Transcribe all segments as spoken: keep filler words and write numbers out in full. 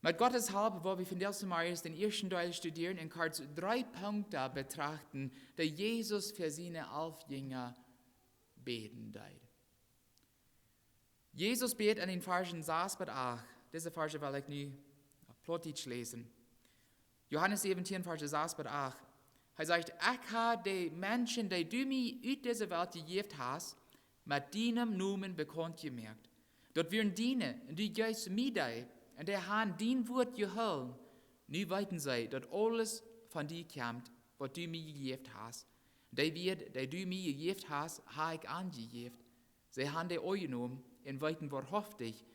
Met Gottes Help woa wie vondoag zemorjes dän ieeschten Deel studieren un kort dree Punkten betrachten, dee Jesus fa siene alf Jinja bäden deed. Jesus bät en dän Varschen sas bat acht. Dise Varschen well ekj nu opp Plautdietsch läsen. Johanes säwentieen, Varschen sas bat acht. Hee sajcht: "Ekj hab de Menschen, dee du mie ut dise Welt jejäft hast, met dienem Nomen bekaunt jemoakt. Daut wieren diene, un du jeefst mie dee, un dee haben dien Wuat jehoolen. Nu weeten see, daut aules von die kjemt, waut du mie jejäft hast. De Wieed, dee du mie jejäft hast, hab ekj an jejäft. See haben dee aunjenomen un weeten woarhauftich,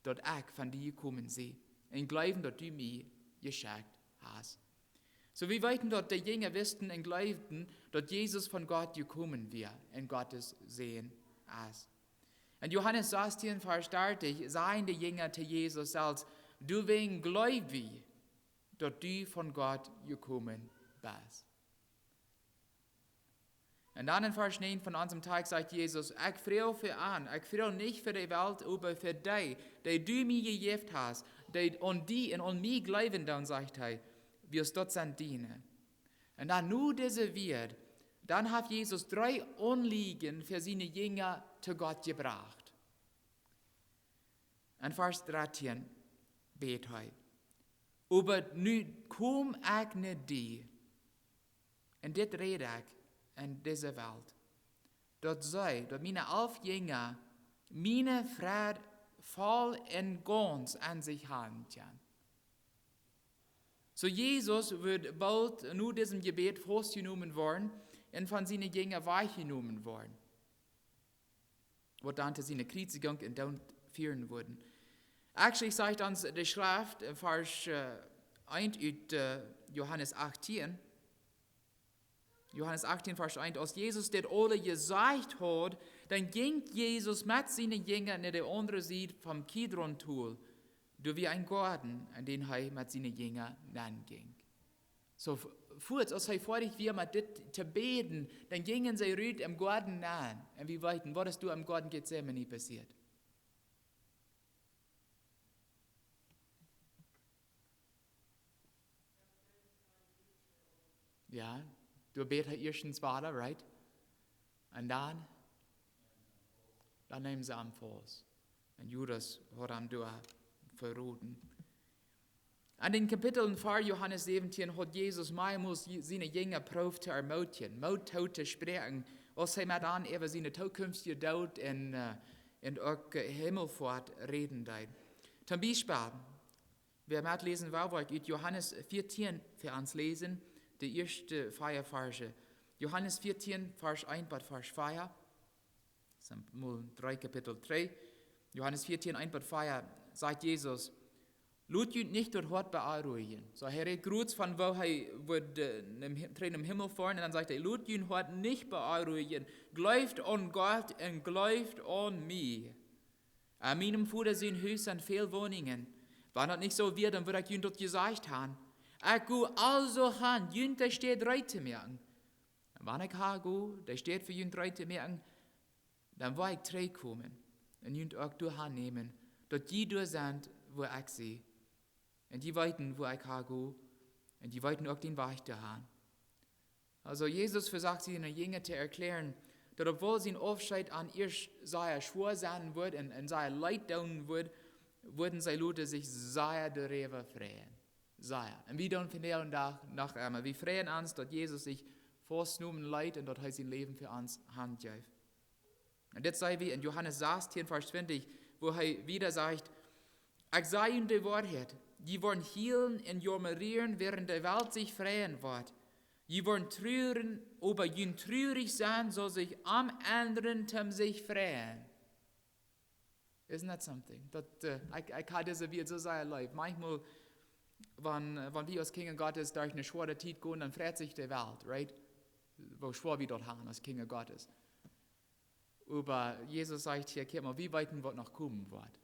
daut ekj von die jekomen sie, un jleewen, daut du mie jeschekjt hast." Soo, wie weeten, daut de Jinja wisten un jleewden, daut Jesus von Gott jekomen wia un Gottes Sän es. En Johanes sastieen, Varsch dartich, sajen de Jinja to Jesus selfst: "Doawäajen jleew wie, daut du von Gott jekomen best." Un dan en Varsch näajen von onsem Tekjst sajcht Jesus: "Ekj froag fa an, ekj froag nich fa de Welt, oba fa dee, dee du mie jejäft hast, dee aun die un aun mie jleewen doonen", sajcht hee, "wiels daut sent diene." Un dan no dise Wieed, dan haft Jesus dree Aunliejen fa siene Jinja to Gott jebrocht. En Varsch dartieen bät hee: "Oba nu kom ekj no die, un dit räd ekj en dise Welt, daut see, daut miene alf Jinja miene Freid voll un gaunz aun sikj haben kjennen." Soo, Jesus wudd boolt no disem Jebäd faustjenomen woaren un von siene Jinja wajchjenomen woaren, waut dan to siene Kjriezigung un Doot fieren wudd. Actually, sajcht ons de Schreft, äh, Varsch, äh, eent ut, äh, Johanes achttieen. Johanes achttieen, Varsch eent: "Aus Jesus dit aules jesajcht haud, dan jinkj Jesus met siene Jinja no de aundre Sied vom Kidron-Dol, doa wia een Goaden, en dän hee met siene Jinja nenjinkj." Soo, f-, fuaz aus hee foadich wia met dit to bäden, dan jinjen see rut em Goaden nenn. Un wie weeten, waut es doa em Goaden Getsemane passieet? Jo, doa bäd hee ieeschtens wada, right? Un dan, dan neemen see am faust. Un Judas haud am doa veroden. En dän Kapitlen ver Johanes säwentieen haud Jesus mearmols je-, siene Jinja proowt to ermootjen, Moot too to spräakjen, aus hee met an äwa siene tookjinftje Doot un, äh, un uk, äh, Himmelfoat räden deed. Toom Biespel, wäa metläsen well, woa ekj ut Johanes vieetieen fa ons läsen, de ieeschte vea Varsch. Johanes vieetieen, Varsch eent bat Varsch vea. Daut sent mol dree Kapitel trigj. Johanes vieetieen, eent bat vea, sajcht Jesus: "Lot junt nich daut Hoat beonruijen." Soo, hee rät krakjt von woo hee wudd, äh, em Hi-, trigj em Himmel foaren, un dan sajcht hee: "Lot junt Hoat nich beonruijen. Jleeft aun Gott un jleeft aun mie. En mienem Voda sien Hus sent väl Woninjen. Wan daut nich soo wia, dan wudd ekj junt daut jesajcht han. Ekj go aulsoo han, junt de Städ reed to moaken. Wan ekj han go, de Städ fa junt reed to moaken, dan woa ekj trigjkomen un junt uk doa han nämen, daut jie doa sent, wua ekj sie. Un jie weeten, wua ekj han go, un jie weeten uk dän Wajch doa han." Aulsoo, Jesus vesocht siene Jinja to erkjläaren, daut obwohl sien Aufscheet an ieescht sea schwoa sennen wudd un, un sea leet doonen wudd, wudden see lota sikj sea doaräwa freien. Sea. Un wie doonen vondoag dän Dach noch emol. Wie freien ons, daut Jesus sikj faustjenomen leet un daut hee sien Läwen fa ons hanjeef. Un dit see wie en Johanes sastieen, Varsch twintich, wua hee wieda sajcht: "Ekj saj junt de Woarheit, jie woaren hielen un jaumren, wäarent de Welt sikj freien woat. Jie woaren truren, oba jun truarich sennen saul sikj aum Enj toom sikj freien." Isn't that something? Daut, äh, ekj, ekj hab dise Wieed soo sea leef. Maunchmol, wan, wan wie aus Kjinja Gottes derch eene schwoare Tiet gonen, dan freit sikj de Welt, right? Woo schwoa wie daut han aus Kjinja Gottes. Oba Jesus sajcht hia: "Kjikj mol, wie weeten, waut noch komen woat."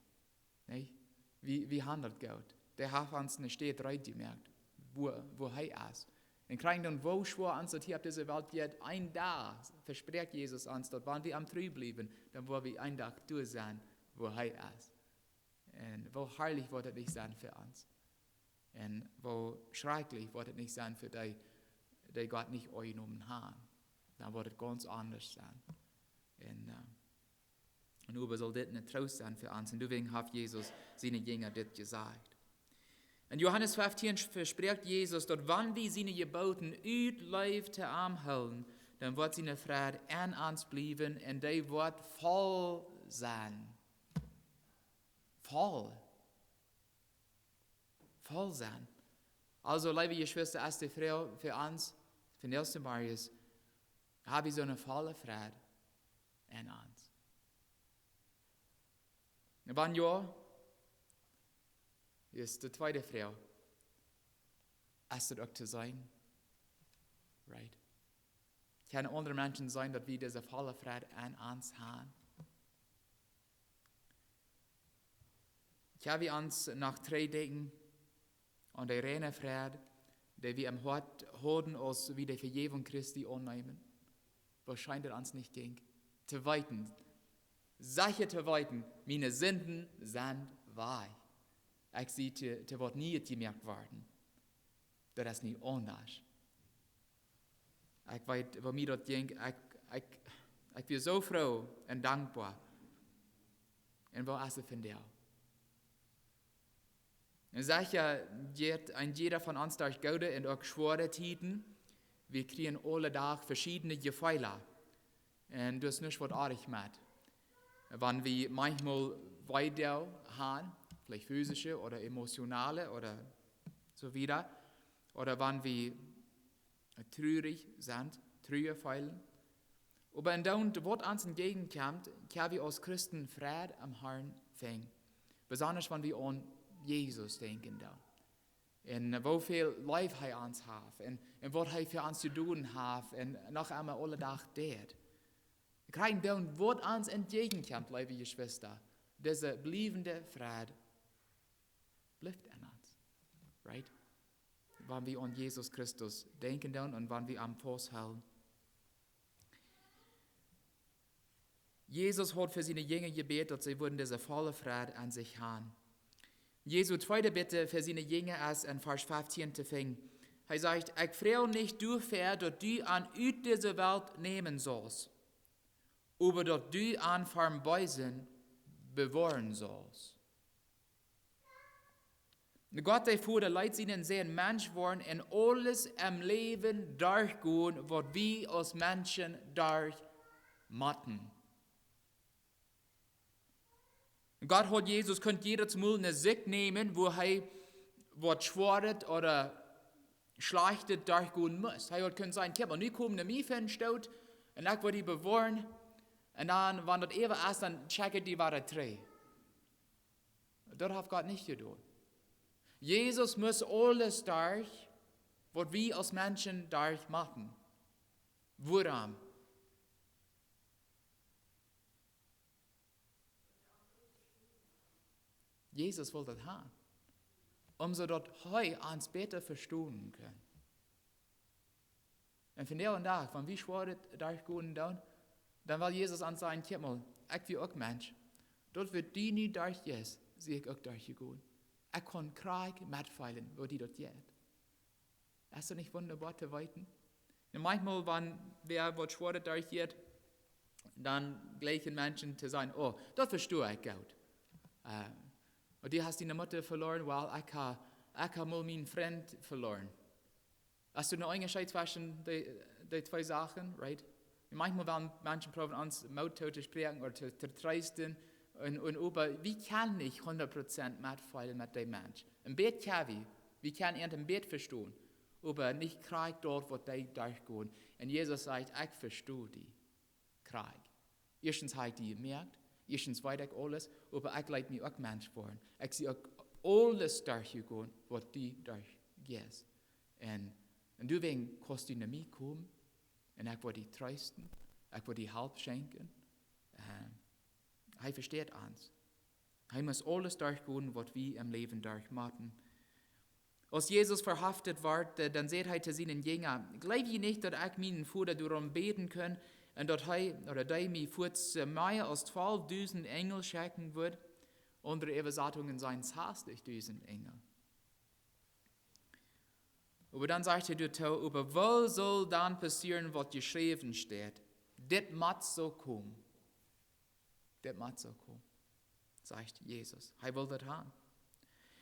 Nä? Wie, wie han daut goot. Dee haft ons eene Städ reed jemoakt, wua, wua hee es. Un krakjt dan, woo schwoa ons daut hia opp dise Welt jeit, een Dach vesprakjt Jesus ons daut, wan wie am tru bliewen, dan woa wie een Dach doa sennen, wua hee es. Un woo harlich woat daut nich sennen fa ons. Un woo schrakjlich woat et nich sennen fa dee, dee Gott nich aunjenomen haben. Dan woat et gaunz aundasch sennen. Un, äh, un oba saul dit een Troost sennen fa ons. Un doawäajen haft Jesus siene Jinja dit jesajcht. En Johanes feftieen vesprakjt Jesus, daut wan wie siene Jeboten ut Leew to am hoolen, dan woat siene Fräd en ons bliewen un dee woat voll sennen. Voll. Voll sennen. Aulsoo, leewe Jeschwista, es de Froag fa ons, fa Niels un Marius, hab wie soone volle Fräd en ons? Wan jo, es de tweede Froag, es daut uk to seenen? Right? Kjennen aundre Menschen seenen, daut wie dise volle Fräd en ons haben? Kjenn wie ons noch trigjdenkjen aun de reine Fräd, dee wie em Hoat hauden, aus wie de Vejäwunk Christi aunneemen? Woo scheen daut ons nich jinkj, to weeten, secha to weeten, miene Sinden sent wajch. Ekj sie to, to waut Nieet jemoakt worden. Daut es nich aundasch. Ekj weet, woo mie daut jinkj, ekj, ekj, ekj wia soo froo un dankboa. Un woo es et vondoag? Un secha jeit een jieda von ons derch goode un uk schwoare Tieden. Wie kjrieen aule Dach veschiedne Jefeelen. Un doa es nuscht waut oajch met. Wan wie maunchmol Wee haben, veleicht physische ooda emotionale ooda soo wieda. Ooda wan wie trurich sent, Trua feelen. Oba en daut, waut ons entjäajenkjemt, kjenn wie aus Christen Fräd em Harn finjen. Besonda wan wie aun Jesus denkjen doonen. Un woo väl Leew hee ons haft. Un, un waut hee fa ons jedonen haft. Un noch emma aule Dach deit. Kjrieen doonen, waut ons entjäajenkjemt, leewe Jeschwista. Dise bliewende Fräd blift en ons. Right? Wan wie aun Jesus Christus denkjen doonen un wan wie am fausthoolen. Jesus haud fa siene Jinja jebät, daut see wudden dise volle Fräd en sikj haben. Jesu tweede Bitte fa siene Jinja es en Varsch feftieen to finjen. Hee sajcht: "Ekj froag nich doafäa, daut du an ut dise Welt nämen saust, oba daut du an vom Beesen bewoaren saust." Gott, de Voda, leet sienen Sän Mensch woaren un aules em Läwen derchgonen, waut wie aus Menschen derch motten. Gott haud Jesus kunt jiedet Mol no sikj nämen, wua hee waut Schwoaret ooda Schlajchtet derchgonen must. Hee haud kunt sajen: "Kjikj mol, nu komm no mie fa een Stoot un ekj woa die bewoaren. Un dan, wan daut äwa es, dan schekj ekj die wada trigj." Daut haft Gott nich jedonen. Jesus must aules derch, waut wie aus Menschen derch motten. Wuarom? Jesus well daut haben, om soo daut hee ons bäta vestonen kunn. Un vondoag dän Dach, wan wie Schwoaret derchgonen doonen, dan well Jesus ons sajen: "Kjikj mol, ekj wia uk Mensch. Daut waut du nu derchjeist, sie ekj uk derchjegonen. Ekj kaun krakjt metfeelen, woo die daut jeit." Es daut nich wundaboa to weeten? Un maunchmol, wan wäa waut Schwoaret derchjeit, dan jlikjen Menschen to sajen: "Oh, daut vesto ekj goot. Äh, un du hast diene Mutta veloaren, well, ekj ha, ekj ha mol mienen Frint veloaren." Es doa een Unjascheet tweschen dee, dee twee Sachen, right? Maunchmol, wan Menschen proowen ons Moot to, to spräakjen ooda to, to treesten, un, un oba wie kjennen nich hundat Prozent metfeelen met dee Mensch. Een bät kjenn wie, wie kjennen an een bät vestonen, oba nich krakjt daut, waut dee derchgonen. Un Jesus sajcht: "Ekj vesto die krakjt. Ieeschtens ha ekj die jemoakt, ieeschtens weet ekj aules, oba ekj leet mie uk Mensch woaren. Ekj sie uk aules derchjegonen, waut du derchjeist. Un, un doawäajen kaust du no mie komen, un ekj woa die treesten, ekj woa die Help schenkjen." Äh, hee vesteit ons. Hee must aules derchgonen, waut wie em Läwen derch motten. Aus Jesus vehaft wort, äh, dan säd hee to siene Jinja: "Jleew jie nich, daut ekj mienen Voda doarom bäden kaun, un daut hee, ooda dee mie fuaz, äh, mea aus twalfdusent Enjel schekjen woat?" Aundre Äwasatungen sajen sastichdusent Enjel. Oba dan sajcht hee doatoo: "Oba woo saul dan passieren, waut jeschräwen steit? Dit mott soo komen." Dit mott soo komen, sajcht Jesus. Hee well daut haben.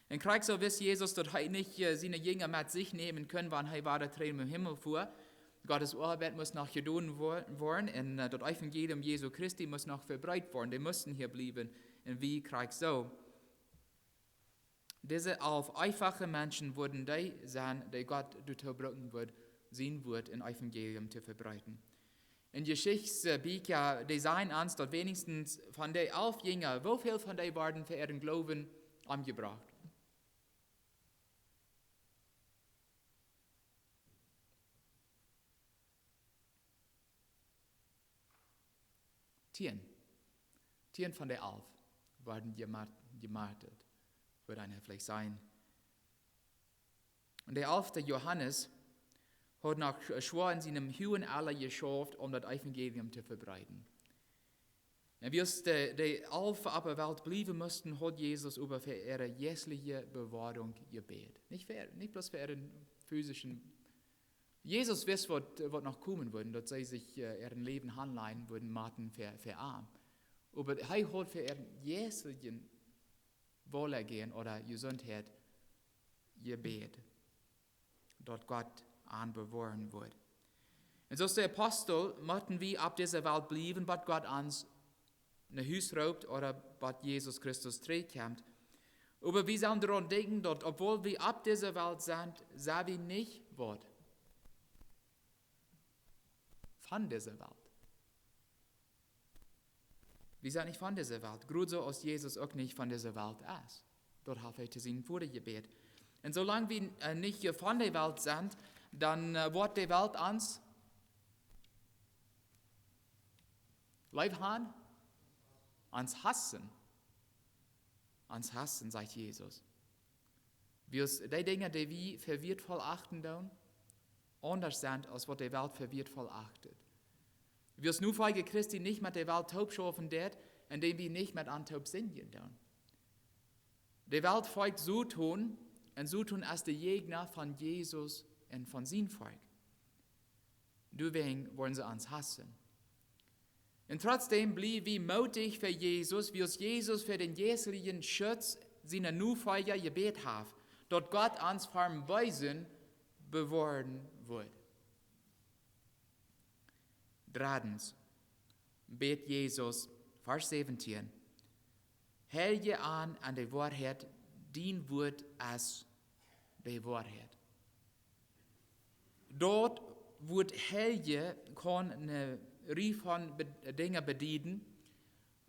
Un krakjt soo wist Jesus, daut hee nich, äh, siene Jinja met sikj nämen kunn, wan hee wada trigj nom Himmel fua. Gottes Oabeit must noch jedonen wor-, woaren un, äh, daut Evangelium Jesu Christi must noch vebreet woaren. Dee musten hia bliewen. Un woo krakjt soo? Dise alf eefache Menschen wudden dee sennen, dee Gott doatoo brucken wudd, sien Wuat un Evangelium to vebreeden. Un Jeschichtsbieekja, dee sajen ons, daut weens von dee alf Jinja, woo väl von dee worden fa äaren Gloowen omjebrocht? Tieen. Tieen von dee alf worden jemart-, jemartert, wudd eena veleicht sajen. Un dee alfte, Johanes, haud noch schwoa en sienem huagen Ella jeschauft, om daut Evangelium to vebreeden. Un wiels dee, dee alf oppe Welt bliewen musten, haud Jesus oba fa äare jeistliche Bewoarunk jebät. Nich fa, nich bloos fa äaren physischen. Jesus wist, waut, waut noch komen wudd, daut see sikj, äh, äa Läwen hanlajen wudden motten fa, fa am. Oba hee haud fa äa jeistlichet Wohlergonen ooda Jesuntheit jebät, daut Gott an bewoaren wudd. Un soo aus de Apostel motten wie opp dise Welt bliewen, bat Gott ons no Hus roopt ooda bat Jesus Christus trigjkjemt. Oba wie sellen doaraun denkjen, daut, obwohl wie opp dise Welt sent, sent wie nich waut von dise Welt. Wie sent nich von dise Welt, krakjt soo aus Jesus uk nich von dise Welt es. Daut haft hee to sienen Voda jebät. Un soo lang wie, äh, nich hia von de Welt sent, dan, äh, woat de Welt ons leef haben, ons hausen. Ons hausen, sajcht Jesus. Wiels dee Dinja, dee wie fa wieetvoll achten doonen, aundasch sent aus waut de Welt fa wieetvoll acht. Wiels Nofolja Christi nich met de Welt toop schaufen deit, endäm wie nich met an toop sindjen doonen. De Welt folcht Soton, un Soton es de Jäajna von Jesus un von sien Volkj. Doawäajen woaren see ons hausen. Un trotzdäm bliew wie mootich fa Jesus, wiels Jesus fa dän jeistlichen Schutz siene Nofolja jebät haft, daut Gott ons vom Beesen bewoaren wudd. Dreddens bät Jesus, Varsch säwentieen: "Heil an aun de Woarheit, dien Wuat es de Woarheit." Daut Wuat heilje kaun eene Rieej von Be-, Dinja bedieden.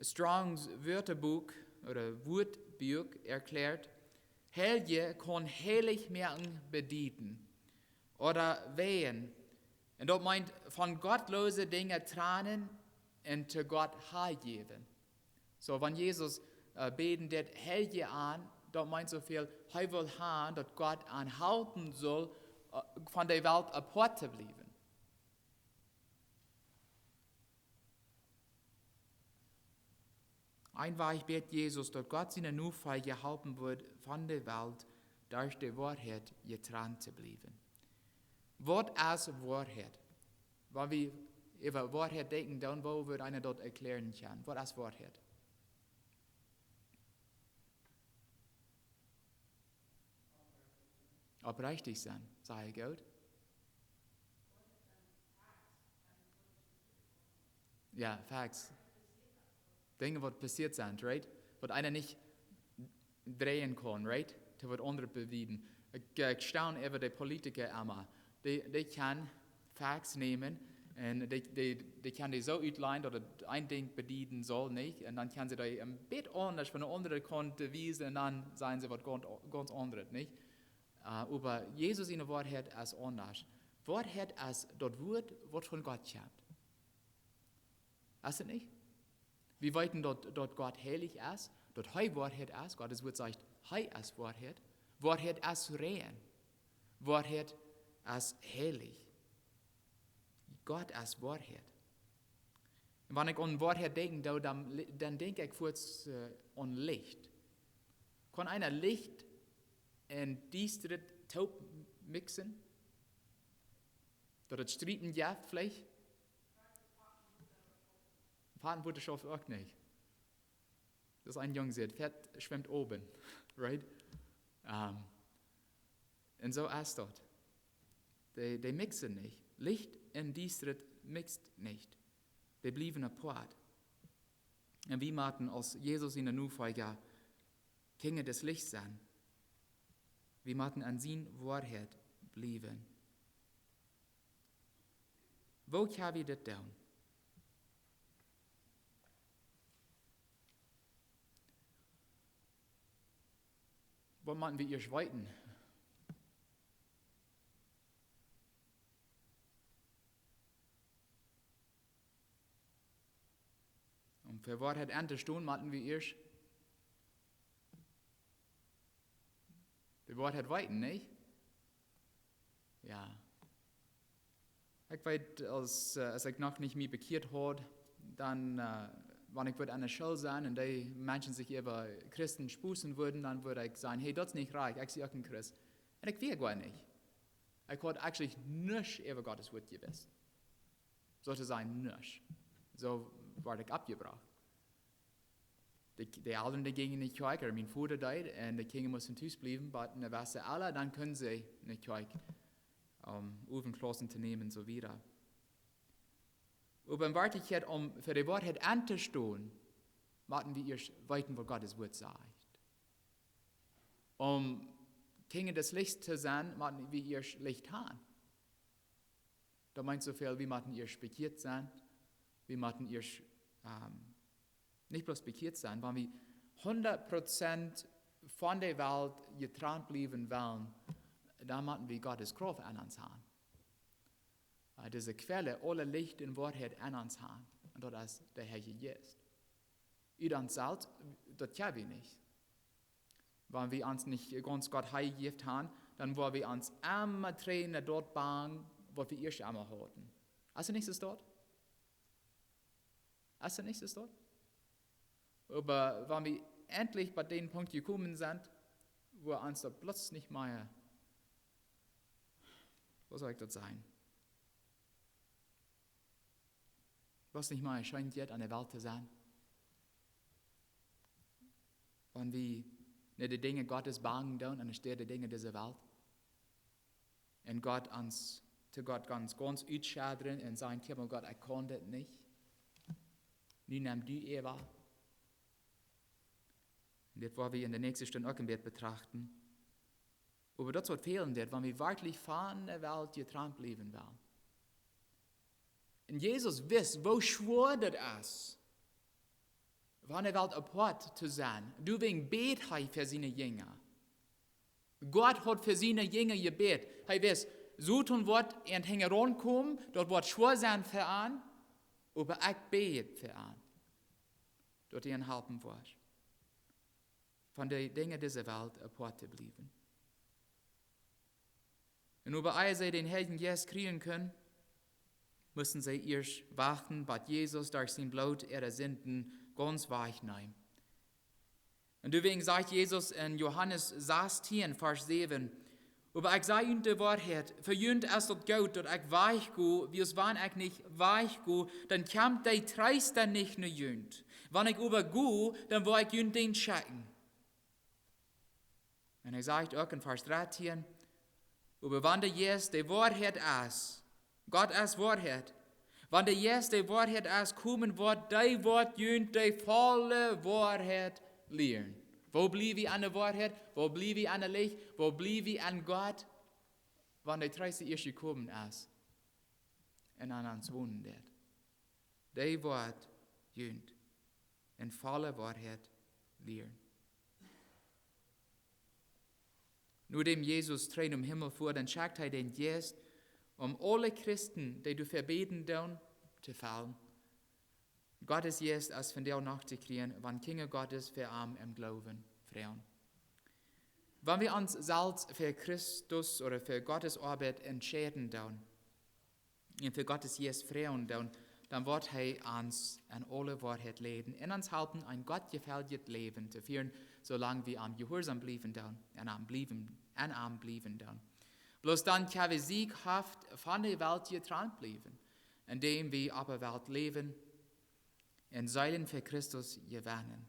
Strong's Wörterbuch ooda Wuatbuak erkjläat, heilje kaun heilich moaken bedieden ooda weien. Un daut meent, von gottloose Dinja trannen un to Gott hanjäwen. Soo, wan Jesus, äh, bäden deit, heil an, daut meent soo väl, hee well han, daut Gott an halpen saul, äh, von de Welt apoat to bliewen. Een Wajch bät Jesus, daut Gott siene Nofolja halpen wudd, von de Welt derch de Woarheit jetrant to bliewen. Waut es Woarheit? Wan wie äwa Woarheit denkjen, dan woo wudd eena daut erkjläaren kjennen? Waut es Woarheit? Oprechtich sennen, saj ekj goot? Jo, Facts. Dinja, waut passieet sent, right? Waut eena nich dreien kaun, right? To waut aundret bewiesen. Ekj, ekj staun äwa de Politiker emma. Dee, dee kjennen Facts nämen un dee, dee, dee kjennen dee soo utlajen, daut et een Dinkj bedieden saul, nich? Un dan kjennen see dee een bät aundasch von de aundre Kaunt wiesen un dan sajen see waut gaunz, gaunz aundret, nich? Äh, oba Jesus siene Woarheit es aundasch. Woarheit es daut Wuat, waut von Gott kjemt. Es et nich? Wie weeten daut, daut Gott heilich es, daut hee Woarheit es. Gott sien Wuat sajcht, hee es Woarheit. Woarheit es rein. Woarheit es heilich. Gott es Woarheit. Un wan ekj aun Woarheit denkjen doo, dan, dan denkj ekj fuaz, äh, aun Licht. Kaun eena Licht un Diestanis toop mixen? Daut et Strieden jeft veleicht. Faten woat de Schauf uk nich. Daut een Jung sajcht, Fett schwemmt oben, right? Um, un soo es daut. Dee, dee mixen nich. Licht un Diestret mixt nich. Dee bliewen apoat. Un wie motten aus Jesus siene Nofolja Kjinja des Lichts sennen. Wie motten aun siene Woarheit bliewen. Woo kjenn wie dit doonen? Waut motten wie ieescht weeten? Om fa Woarheit auntostonen, motten wie ieescht de Woarheit weeten, nich? Jo. Ekj weet, aus, äh, aus ekj noch nich mie bekjieet haud, dan, äh, wan ekj wudd aun de School sennen un dee Menschen sikj äwa Christen spusen wudden, dan wudd ekj sajen: "Hey, daut es nich rajcht, ekj sie uk een Christ." Un ekj wia goanich. Ekj haud actually nuscht äwa Gottes Wuat jewist. Soo to sajen, nuscht. Soo wort ekj oppjebrocht. De, de Elren, dee jinjen no de Kjoakj, ooda mien Voda deed, un de Kjinja musten tus bliewen, bat enne jewesse Ella, dan kunnen see no de Kjoakj, om Owentklaussen to nämen un soo wieda. Oba en Werkjlichkjeit, om fa de Woarheit auntostonen, motten wie ieescht weeten, waut Gottes Wuat sajcht. Om Kjinja des Lichts to sennen, motten wie ieescht Licht haben. Daut meent soo väl, wie motten ieescht bekjieet sennen, wie motten ieescht, ähm, nich bloos bekjieet sennen, wan wie hundat Prozent von de Welt jetrant bliewen wellen, dan motten wie Gottes Krauft aun ons haben. Äh, dise Quell, aule Licht un Woarheit aun ons haben. Un daut es de Heilje Jeist. Ut ons selfst, daut kjenn wie nich. Wan wie ons nich gaunz Gott hanjäwen, dan woa wie ons emma trigj no daut bangen, waut wie ieescht emma hauden. Es daut nich soo? Es daut nich soo? Oba wan wie endlich bie dän Punkt jekomen sent, wua ons daut plötzlich nich mea, woo saul ekj daut sajen? Waut nich mea scheent, aun de Welt to sennen. Wan wie no de Dinja Gottes bangen doonen, aunstaut de Dinja dise Welt. Un Gott ons, to Gott gaunz, gaunz utschedren un sajen: "Kjikj mol, Gott, ekj kaun dit nich. Nu nemm du äwa." Un dit woa wie en de näakjste Stund uk een bät betrachten. Oba daut es waut fälen woat, wan wie werkjlich von de Welt jetrant bliewen wellen. Un Jesus wist, woo schwoa daut es, von de Welt apoat to sennen. Doawäajen bäd hee fa siene Jinja. Gott haud fa siene Jinja jebät. Hee wist, Soton woat an hinjaraun komen, daut woat schwoa sennen fa an, oba ekj bäd fa an, daut hee an halpen woat von de Dinja dise Welt apoat to bliewen. Un oba ea see dän Heiljen Jeist kjrieen kunnen, musten see ieescht wachten, bat Jesus derch sien Bloot äare Sinden gaunz wajchneem. Un doawäajen sajcht Jesus en Johanes sastieen, Varsch säwen: "Oba ekj saj junt de Woarheit, fa junt es daut goot, daut ekj wajchgo, wiels wan ekj nich wajchgo, dan kjemt de Treesta nich no junt. Wan ekj oba go, dan woa ekj junt dän schekjen." Un hee sajcht uk en Varsch dartieen: "Oba wan de Jeist de Woarheit es, Gott es Woarheit, wan de Jeist de Woarheit es, komen woat, dee woat junt de volle Woarheit lieren." Woo bliew wie aun de Woarheit? Woo bliew wie aun de Licht? Woo bliew wie aun Gott? Wan de Treesta ieescht jekomen es un aun ons wonen deit. Dee woat junt en volle Woarheit lieren. Nodäm Jesus trigj nom Himmel fua, dan schekjt hee dän Jeist, om aule Christen, dee doafäa bäden doonen, to fellen. Gottes Jeist es vondoag noch to kjrieen, wan Kjinja Gottes fa am em Gloowen froagen. Wan wie ons selfst fa Christus ooda fa Gottes Oabeit entscheiden doonen, un fa Gottes Jeist froagen doonen, dan woat hee ons en aule Woarheit leiden un ons halpen, een Gott jefaljet Läwen to fieren, soo lang wie am jehuarsom bliewen doonen un am bliewen, aun am bliewen doonen. Bloos dan kjenn wie siechhaft von de Welt jetrant bliewen, endäm wie opp de Welt läwen un Seelen fa Christus jewennen.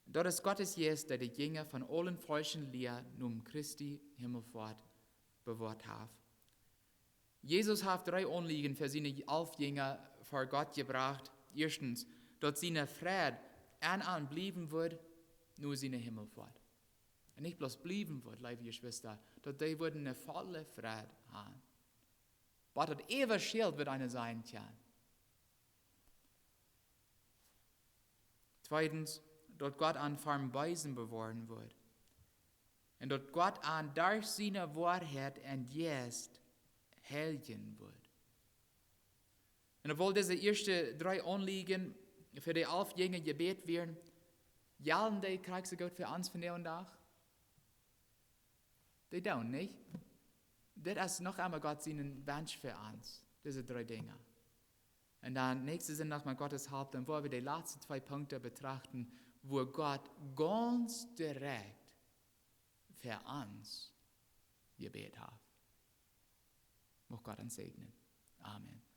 Daut es Gottes Jeist, dee de Jinja von aule faulsche Lia nom Christi Himmelfoat bewoat haft. Jesus haft dree Aunliejen fa siene alf Jinja ver Gott jebrocht. Ieeschtens, daut siene Fräd aun an bliewen wudd no siene Himmelfoat. Un nich bloos bliewen wudd, leewe Jeschwista, daut dee wudden ne volle Fräd han. Waut daut äwaschilt wudd eena sennen kjennen. Tweedens, daut Gott an vom Beesen bewoaren wudd. Un daut Gott an derch siene Woarheit un Jeist heiljen wudd. Un obwohl dise ieeschte dree Aunliejen fa de alf Jinja jebät wieren, jellen dee krakjt soo goot fa ons vondoag? Dee doonen, nich? Dit es noch emol Gott sienen Wensch fa ons, dise dree Dinja. Un dan näakjsten Sindach met Gottes Help, dan woa wie de latste twee Punkten betrachten, wua Gott gaunz direkt fa ons jebät haft. Mucht Gott ons säajnen. Amen.